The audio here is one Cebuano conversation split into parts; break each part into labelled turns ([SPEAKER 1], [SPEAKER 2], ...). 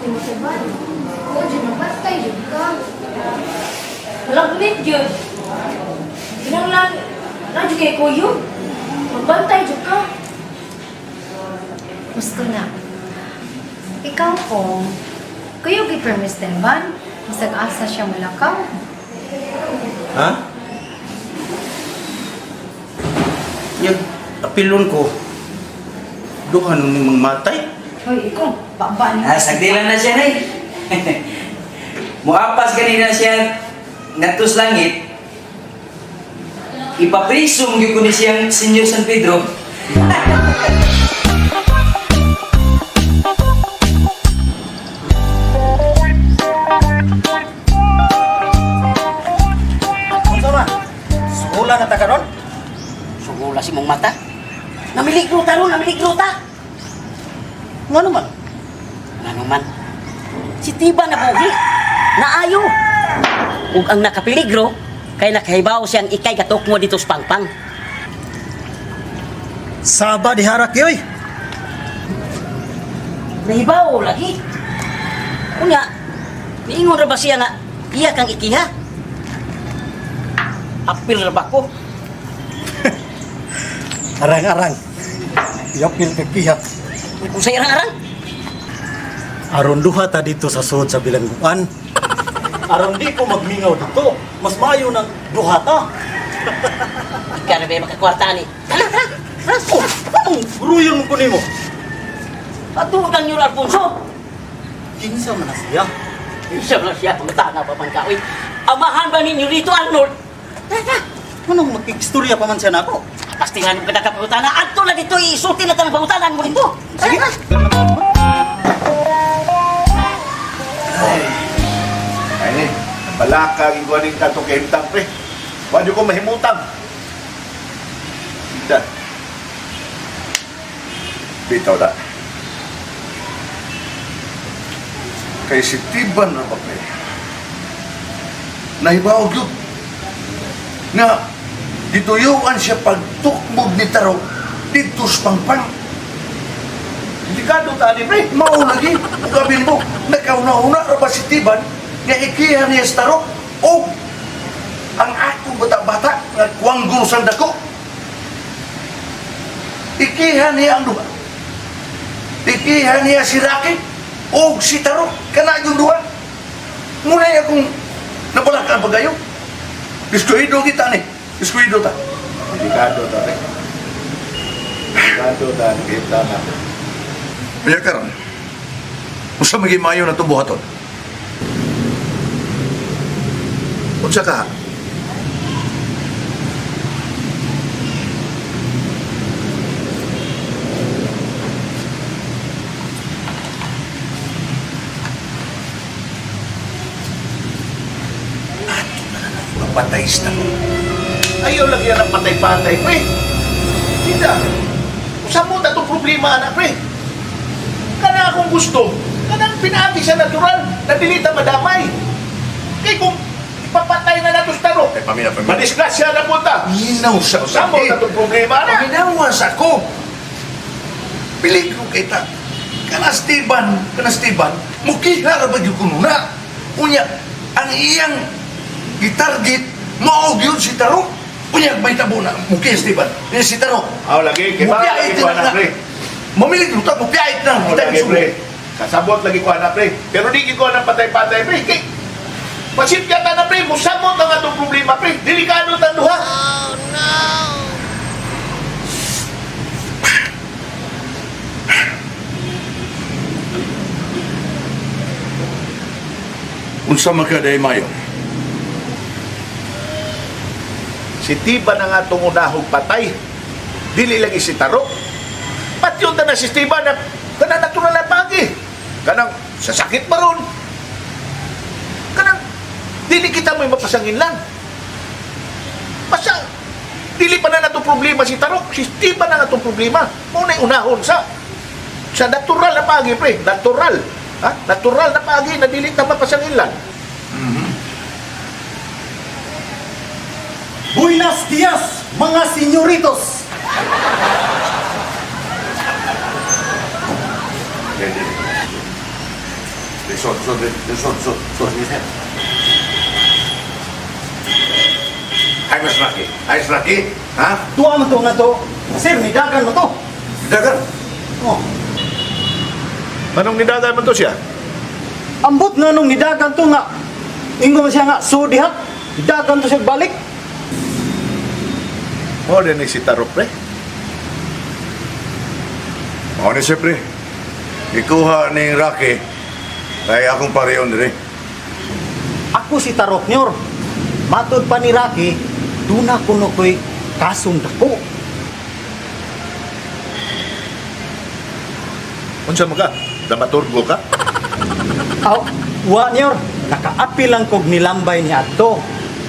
[SPEAKER 1] nimo Teban. Ko jud mabantay jud ka. Malagmit jud. Kinahanglan na jud kay kuyog. Magbantay jud ka.
[SPEAKER 2] Gusto na. Ikaw po, kayo gi permis Teban, bisag asa siya mulakaw.
[SPEAKER 3] Ha? Yag, apilon ko. Duha nung nimang matay.
[SPEAKER 2] Hoy, ikaw, baba niyo.
[SPEAKER 4] Ah, sagdilan na siya, Nay. Muapas kanina siya ngadto sa langit. Ipapriso gyud ko ni siyang Senyor San Pedro.
[SPEAKER 5] Unsa man? Sugula na ta karon?
[SPEAKER 6] Sugula si mong mata. Namiligro ta ron, namiligro ta.
[SPEAKER 5] Ngano man?
[SPEAKER 6] Ngano man? Si Tiba na buhi, naayo. Ug ang nakapiligro, kay nakahibaw siyang ikay gatok mo dito sa pangpang.
[SPEAKER 5] Saba diharak yoy.
[SPEAKER 6] Nahibaw lagi. Unya, niingon ra ba siya nga iya kang ikiha? Apil ra ba ko?
[SPEAKER 5] Arang-arang. Yapil ka kiha.
[SPEAKER 6] Usay arang-arang.
[SPEAKER 5] Aron duha ta dito sa sud sa bilangguan. Aron di ko magmingaw dito. Mas maayo nang duha ta.
[SPEAKER 6] Ikaw na ba makakwarta ni? Tara, tara! Tara!
[SPEAKER 5] Oh, anong gruyon mo ko nimo?
[SPEAKER 6] Ato kang Nyor Alfonso.
[SPEAKER 5] Kinsa man na siya?
[SPEAKER 6] Siya na siya, pangutana pa pang kaoy. Amahan ba ninyo rito, Arnold? Tara, tara!
[SPEAKER 5] Anong makikstorya pa man siya nako?
[SPEAKER 6] Pasti nga nung kadakapangutana, adto na dito, isulti na tanang pangutanan mo dito.
[SPEAKER 5] Sige.
[SPEAKER 7] Ay ni, balaka gikuha ning kato kahimtang pre. Wa ko mahimutang. Da. Bitaw da. Kay si Tiban na ba pre? Nahibaw gyud. Nga gituyuan siya pagtukmog ni Tarok dito sa pangpang.
[SPEAKER 8] Delikado ta ni pre.
[SPEAKER 7] Mao lagi, ug abin mo, nakauna-una ra ba si Tiban nga ikiha niya sa Tarok o ang akong bata-bata nga kuwanggol sang dako. Ikiha niya ang duha. Ikiha niya si Rocky o si Tarok kana yung duha. Muna akong nabalakan pagayo. Diskuido kita ni. Diskuido ta.
[SPEAKER 8] Delikado ta pre. Delikado ta ni kita na.
[SPEAKER 7] Kaya karon, unsa maging maayo na itong buhaton? Unsa ka? Ato na lang mapatay sa ko.
[SPEAKER 8] Ayaw lagi yan ang patay-patay pre. Tidak. Usa mo na itong problema anak pre. Kana akong gusto, kanang pinaagi sa natural na dili ta madamay. Kay kung ipapatay na nato sa tarok,
[SPEAKER 7] Eh, pamina, pamina.
[SPEAKER 8] madisgrasya na po ta.
[SPEAKER 7] Minaw sa
[SPEAKER 8] Usa mo na itong problema anak.
[SPEAKER 7] Paminawa sa ko. Pilig ko kita. Kana Steven, mukiha ra ba gyud kuno na. Unya, ang iyang gitarget, mao gyud si Tarok. Unya, may tabo na, mukiha Steven. Unya si Tarok.
[SPEAKER 8] Aw lagi, kay ba
[SPEAKER 7] Mupiait
[SPEAKER 8] lagi ko
[SPEAKER 7] na
[SPEAKER 8] anak
[SPEAKER 7] na.
[SPEAKER 8] pre.
[SPEAKER 7] Mamilig luta, mupiait na.
[SPEAKER 8] Aw
[SPEAKER 7] Kita
[SPEAKER 8] lagi
[SPEAKER 7] yung
[SPEAKER 8] pre.
[SPEAKER 7] sugo.
[SPEAKER 8] Kasabot lagi ko anak pre. Pero di ko anak patay-patay pre. Kay Pasit ka ta na pre, musamot ang atong problema pre. Delikado ta duha.
[SPEAKER 7] Unsa man ka day mayo?
[SPEAKER 8] Si Tiba na nga itong unahog patay. Dili lagi si Tarok. Patyon ta na si Tiba na kanang natural na pagi. Kanang sasakit ba ron? Kanang dili kita may mapasangin lang. Basta dili pa na natong problema si Tarok. Si Tiba na nga itong problema. Muna unahon sa natural na pagi, pre. Natural. Ha? Natural na pagi na dili ta mapasangin lang.
[SPEAKER 5] Buenas dias, mga senyoritos!
[SPEAKER 7] Lisod, lisod, lisod, lisod, lisod. Ay, mas laki. Ay, mas laki. Ha?
[SPEAKER 5] Tuwa man to nga to. Sir, nidagan mo to.
[SPEAKER 7] Dagan.
[SPEAKER 5] Oh.
[SPEAKER 8] Anong nidagan man to siya?
[SPEAKER 5] Ambot nga nung nidagan to nga. Ingon man siya nga, so diha. Nidagan to siya balik.
[SPEAKER 8] Mo din ni si Tarok, pre.
[SPEAKER 7] Ako ni siyempre. Ikuha ni Rocky. Kaya akong pareon dire.
[SPEAKER 5] Ako si Tarok Nyor. Matod pa ni Rocky, duna kuno ko'y kasong dako.
[SPEAKER 8] Unsa man ka? Dramaturgo ka?
[SPEAKER 5] Aw, wa Nyor. Nakaapil lang kog nilambay ni Adto.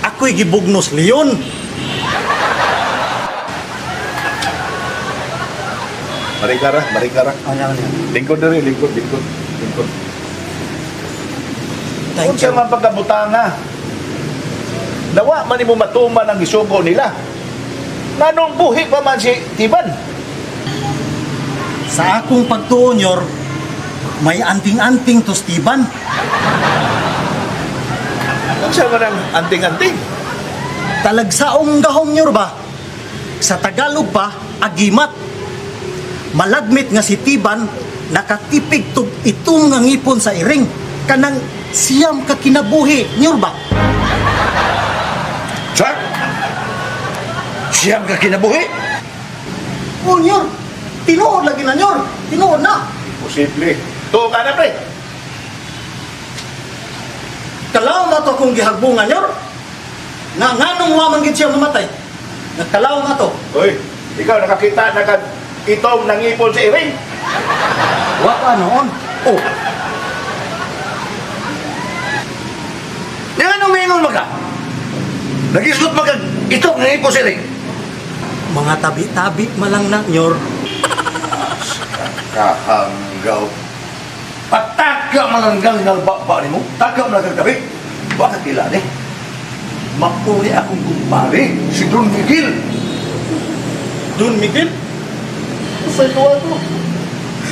[SPEAKER 5] Ako'y gibugnos leon.
[SPEAKER 8] Marikara, marikara.
[SPEAKER 5] Ano ano?
[SPEAKER 8] Lingkod na rin, lingkod, lingkod, lingkod.
[SPEAKER 5] Thank
[SPEAKER 8] Unsa
[SPEAKER 5] you.
[SPEAKER 8] man pagkabutanga? Nawa man nimo matuman ang gisugo nila. Nganong buhi pa man si Tiban?
[SPEAKER 5] Sa akong pagtuo Nyor, may anting-anting to Steven.
[SPEAKER 8] Unsa man ang anting-anting?
[SPEAKER 5] Talagsaong gahom nyor ba? Sa Tagalog pa, agimat. Malagmit nga si Tiban, nakatipig tug itom nga ngipon sa iring. Kanang siyam ka kinabuhi, nyor ba?
[SPEAKER 7] Sa? Siyam ka kinabuhi?
[SPEAKER 5] O nyor, tinuod lagi na nyor, tinuod na.
[SPEAKER 8] Imposible. Tuo ka na, pre.
[SPEAKER 5] Kalaw na to akong gihagbungan nyor. Nga nganong wa man gid siya mamatay. Nakalaw na to.
[SPEAKER 8] Hoy, ikaw nakakita na ka itom ng ipon sa iring.
[SPEAKER 5] Wa pa noon. Oh,
[SPEAKER 7] Nga anong mingon maka? Nagisgot maka itok nga ipo sila.
[SPEAKER 5] mga tabi-tabi malang na nyor.
[SPEAKER 7] Kahanggaw. Pataka malanggang nalbaba ni mo. Taka malanggang tabi. Bakit ila ni? Mauni akong kumpare, si Don Miguel.
[SPEAKER 5] Don Miguel? Pasayloan ko.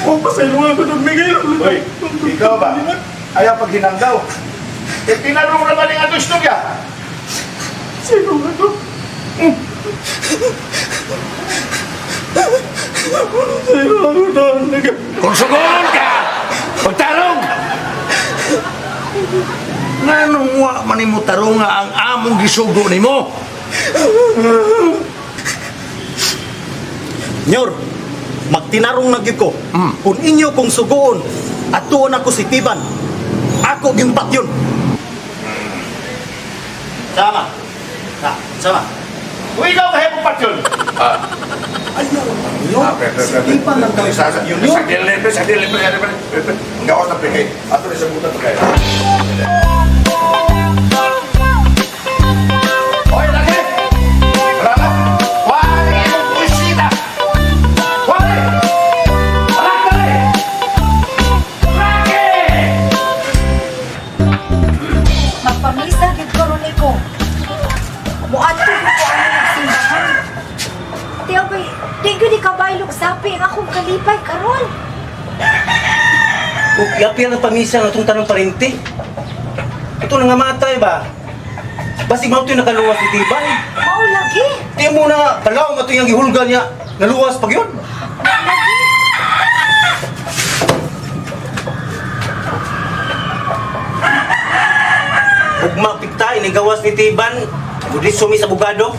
[SPEAKER 5] Oh, pasayloan ko, Don Miguel.
[SPEAKER 8] Hoy, ikaw ba? Ayaw pag hinanggaw. Eh, tinanong naman yung atong istorya.
[SPEAKER 5] Pasayloan ko. Pasayloan ko, Don Miguel.
[SPEAKER 7] Kung sugon ka, pagtarong! Nganong wa man nimo tarunga ang among gisugo nimo?
[SPEAKER 5] Nyor, magtinarong na gyud ko. Kung inyo kong sugoon, atuon ako si Tiban. Ako gyud patyon. Sama. Sa, sama.
[SPEAKER 8] Kung ikaw kaya mong patyon.
[SPEAKER 5] Ayaw, nyor. Si Tiban lang kami
[SPEAKER 7] Sa
[SPEAKER 5] sa yun, nyor.
[SPEAKER 7] dili pre, sa dili pre, sa dili pre. Ang gawas na pre, kay ato ni sa buta pre. Oy, laki! Wala na! Wala imong buisita! Wala! Wala ka rin! Laki!
[SPEAKER 2] Magpamisa gid ko ron ko. Muadto ko ko ang simbahan. Tiyo bay, di gyud ikabaylog sapi ang akong kalipay karon.
[SPEAKER 3] Yapi ang pamisa nga itong tanong parente. Ito na nga matay ba? Basig mao ito'y nakaluwas ni Tiban.
[SPEAKER 2] Mao lagi.
[SPEAKER 3] Di mo na kalaw nga ito yung gihulga niya. Naluwas pag yun.
[SPEAKER 2] Mao lagi.
[SPEAKER 3] Ugma pigta, inigawas ni Tiban. Budi sumi sa bugado.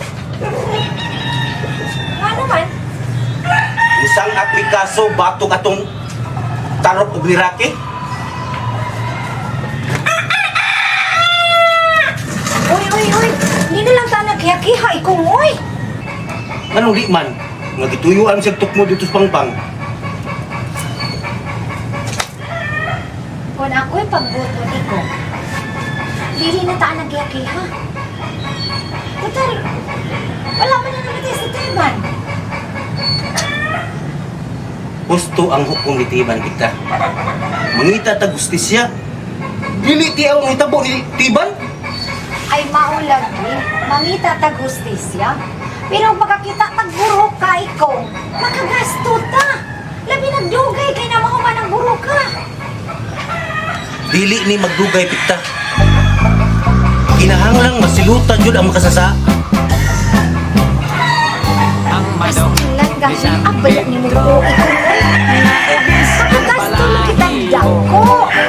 [SPEAKER 2] Nga naman,
[SPEAKER 3] Isang aplikaso batok atong tarok og niraki.
[SPEAKER 2] uy uy uy, hindi na lang ta nagkiha-kiha ikong uy.
[SPEAKER 3] Anong di man? Nga gituyuan siya tukmo dito sa pangpang.
[SPEAKER 2] Kung ako'y pagbuto niko, dili na ta nagkiha-kiha. Total, wala man na namatay sa Teban.
[SPEAKER 3] Gusto ang hukom ni Tiban kita. Mangita ta gustisya. Dili ti ang hitabo ni Tiban.
[SPEAKER 2] Ay maulagi, mangita tag hustisya. Pero pagkakita tag burok ka ikaw, makagasto ta. Labi nagdugay kay na mahuman ang burok ka.
[SPEAKER 3] Dili ni magdugay pikta. Kinahanglang masilutan jud ang makasasa.
[SPEAKER 2] Astilan gahi.